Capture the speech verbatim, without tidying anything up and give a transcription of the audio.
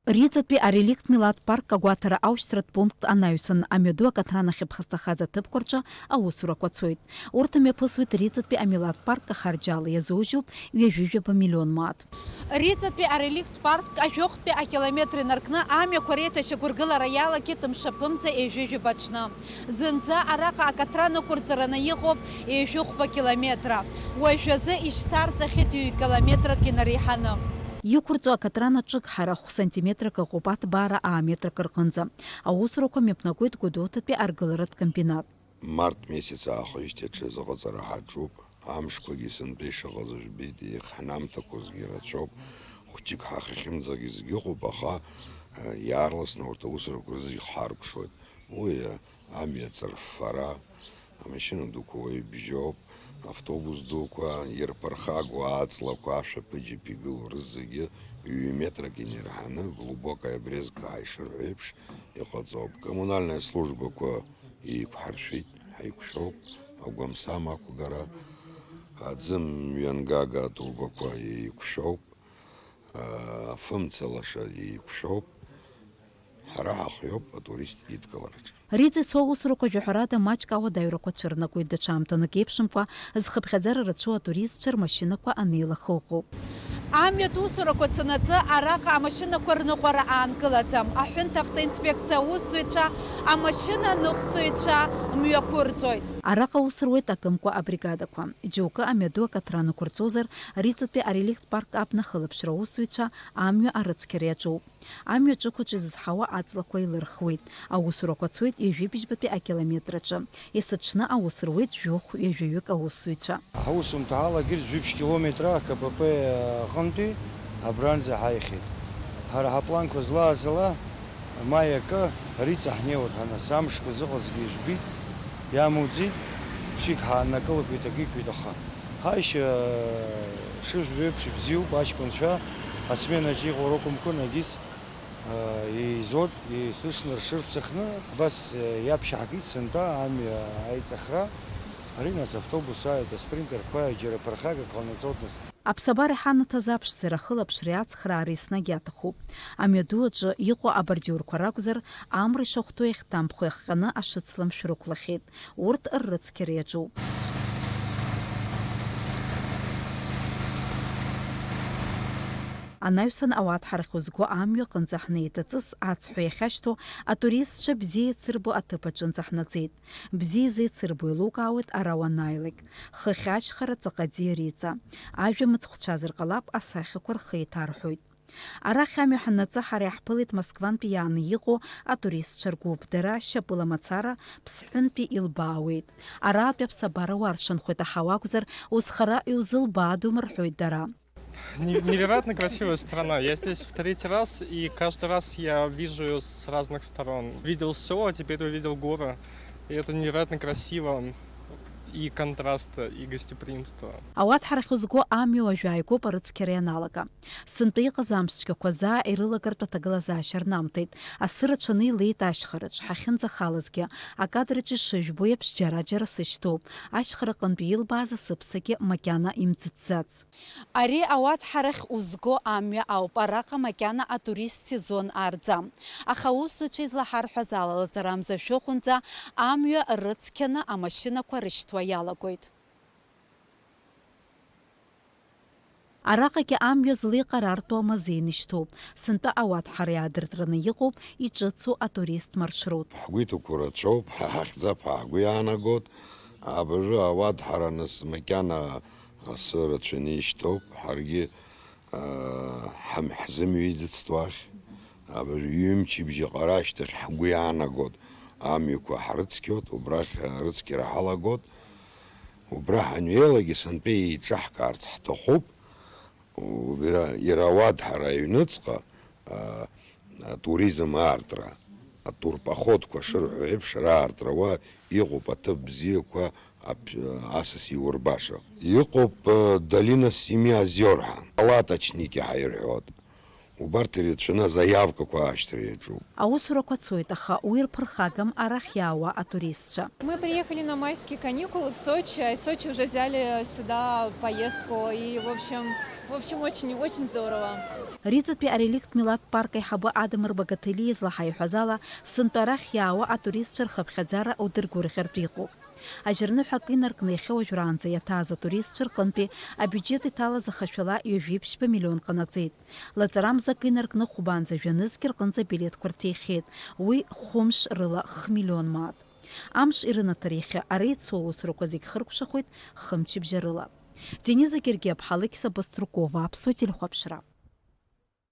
Риҵатәи ареликт милаҭ парк агәаҭара аушьҭратә пункт анаҩсан, амҩаду акаҭран ахь иԥхасҭахаз аҭыԥқәа рҿы аусурақәа цоит. Урҭ мҩаԥысуеит Риҵатәи амилаҭ парк ахарџьала иазужьуп ҩажәижәаба миллион мааҭ. Риҵатәи ареликт парк ажәохәтәи акилометр инаркны амҩақәа реиҭашьақәыргылара иалагеит мшаԥымза ҩажәижәаба аҽны. Зынӡа араҟа акаҭран ықәырҵараны иҟоуп ҩажәи хәба километра. Уажәазы ишьҭарҵахьеит ҩ-километрак инареиҳаны. Иқәырҵо акаҭран аҿыгҳара хә сантиметрак ыҟоуп, аҭбаара ааметрак рҟынӡа. Аусурақәа мҩаԥнагоит Гәдоуҭатәи аргыларатә комбинат. Март месяц аахижьҭеи аҽазыҟаҵара ҳаҿуп. Амшқәагьы сынтәа ишыҟаз жәбеит, еихҳнамҭақәозгьы рацәоуп. Хәҷык ҳахьхьымӡагьы зегьы ыҟоуп, аха, э, иаарласны урҭ аусурақәа рзы ихҳаркәшоит. Уи, э, амҩа аҵарффара, амашьына дуқәа уаҩ бжьоуп, автобус дуқәа, ирԥырхагоу аҵлақәа, ашәаԥыџьаԥ игылоу рызегьы ҩ-метрак инеирҳаны, глубокая брезгка ҳаишырҳәо еиԥш, иҟаҵоуп. Коммунальная службақәа еиқәҳаршәеит, ҳаиқәшәоуп, агәамсам ақәгара, аӡы мҩангага атрубақәа еиқәшәоуп, афымца лаша еиқәшәоуп, ҳара ҳахиоуп атурист идкылараҿы. Риҵа ицо аусурақәа жәаҳәарада маҷк ауадаҩрақәа цәырнагоит, даҽа аамҭанык еиԥшымкәа, зхыԥхьаӡара рацәоу атуристцәа рмашьынақәа анеилахы ыҟоуп. Амҩатә усурақәа цанаҵы араҟа амашьынақәа рныҟәара аанкылаӡам. Аҳәынҭ автоинспекциа аусзуҩцәа, амашьына ныҟәцаҩцәа мҩақәырҵоит. Араҟа аус руеит акымкәа абригадақәа. Џьоукы амҩаду акаҭран ықәырҵозар, Риҵатәи ареликт парк абна ахылаԥшра аусзуҩцәа амҩа арыцқьара иаҿуп. Амҩа ҿықәаҿ изызҳауа аҵлақәа еилырхуеит. Аусурақәа цоит ҩажәи быжьбатәи акилометр аҿы. Есыҽны аус руеит жәохә ҩажәаҩык аусзуҩцәа. Ҳусумҭа ҳалагеит жәибжь километра К П П аҟынтәи абранӡа ҳаихеит. Ҳара ҳапланқәа злааз ала, маи акы Риҵа ҳнеиуеит ҳанас, амшқәа зыҟазгьы жәбеит, иамуӡеит, ԥшьҩык ҳааннакылақәеит, акы иқәит, аха ҳаишьа шыжәбо еиԥш ибзиоуп, аҷкәынцәа асменаҿы иҟоу ракәымкәа, егьыс еизоит, еизышны ршырԥсахны, абас иаԥшьаҳгеит сынтәа амҩа аиҵахра. Ари нас автобус ааит, аспринтерқәа џьара ԥырхагак ҟанаҵоит нас. Аԥсабара иҳанаҭаз аԥшӡара, ахылаԥшреи ацхраареи еснагь иаҭахуп. Амҩаду аҿы иҟоу абордиурқәа ракәзар, амра ишахәҭоу иахьҭамԥхо иахҟьаны ашыцламшә рықәлахьеит. Урҭ ррыцқьара иаҿуп. Анаҩсан ауаҭҳарахь узго амҩа аҟынӡа ҳнеит, аҵыс ацҳәа иахьашьҭоу атуристцәа бзиа еицырбо аҭыԥ аҿынӡа ҳнаӡеит. Бзиа изеицырбо еилукаауеит ара уанааилак. Хыхь ашьхара ҵаҟа ӡиа Риҵа. Ажәа мыцхәцәазар ҟалап, асахьақәа рхы еиҭарҳәоит. Арахь амҩа ҳаннаҵы, ҳара иаҳԥылеит Москвантәи иааны иҟоу атуристцәа ргәыԥ. Дара шьапыла мацара Ԥсҳәынтәи илбаауеит. Араатәи аԥсабарауаа ршанхоит, аха уакәзар, узхара иузылбаадом, рҳәоит дара. Не-, невероятно красивая страна. Я здесь в третий раз, и каждый раз я вижу её с разных сторон. Видел села, теперь увидел горы. И это невероятно красиво. И контраст, и гостеприимство. Ауаҭҳарахь узго амҩа уажә ааигәоуп арыцқьара ианалага. Сынтәа иҟаз амш цәгьақәа заа ирылагартә аҭагылазаашьа рнамҭеит. Асы рацәаны илеит ашьхараҿ, ҳахьынӡахалазгьы, акадраҿ ишыжәбо еиԥш, џьара-џьара сышьҭоуп. Ашьхараҟынтәи илбааз асыԥсагьы макьана имӡыӡӡац. Ари ауаҭҳарахь узго амҩа ауп, араҟа макьана атурист сезон аарӡам. Аха аусзуҩцәа излаҳарҳәаз ала, лаҵарамза шәохәынӡа амҩа рыцқьаны амашьынақәа рышьҭуа иалагоит. Араҟагьы амҩа злеиҟарартәу амазеин ишьҭоуп. Сынтәа ауаҭҳара иаадыртраны иҟоуп иҿыцу атурист маршрут. Ҳгәы иҭақәоу рацәоуп, ҳа ҳахьӡап ҳәа ҳгәы иаанагоит. Абыржәы ауаҭҳара нас макьана асы рацәаны ишьҭоуп. Ҳаргьы, аа, ҳам-, ҳзымҩеиӡацт уахь. Абыржәы ҩымчыбжьаҟа рашьҭахь ҳгәы иаанагоит, амҩақәа ҳрыцқьоит, убрахь арыцқьара ҳалагоит. Убра ҳанҩеилагьы сынтәа еиҿаҳкаарц ҳҭахуп. Убра иара ауаҭҳара аҩныҵҟа, а, атуризм аартра, атурпоходқәа шырҳәо еиԥш, раартра уа иҟоуп аҭыԥ бзиақәа, аԥ-, асас иурбаша. Иҟоуп, а, долина семи озёр ҳәа, палаточники ҳәа ирҳәоит. Убарҭ ирацәаны азаиавкақәа аашьҭра иаҿуп. Аусурақәа цоит, аха уи рԥырхагам арахь иаауа атуристцәа. Мы приехали на майские каникулы в Сочи, а из Сочи уже взяли сюда поездку, и, в общем, в общем, очень, очень здорово. Риҵатәи ареликтә милаҭ парк аиҳабы Адамыр Багаҭелиа излаҳаиҳәаз ала, сынтәа арахь иаауа атуристцәа рхыԥхьаӡара удыргәырӷьартә иҟоуп. Ажьырныҳәа акы инаркны иахьа уажәраанӡа иаҭааз атуристцәа рҟынтәи абиуџьет иҭалаз ахашәала ҩажәи ԥшьба миллион ҟанаҵеит. Лаҵарамза акы инаркны хәбанӡа жәанызқь рҟынӡа абилеҭқәа рҭихьеит, уи хәымш рыла хмиллион мааҭ. Амш ирынаҭар иахьа ара ицо аусурақәа зегь хыркәшахоит хымчыбжьарыла. Дениза Гергиаԥҳа, Алықьса Баструкова, Аԥсуа телехәаԥшра.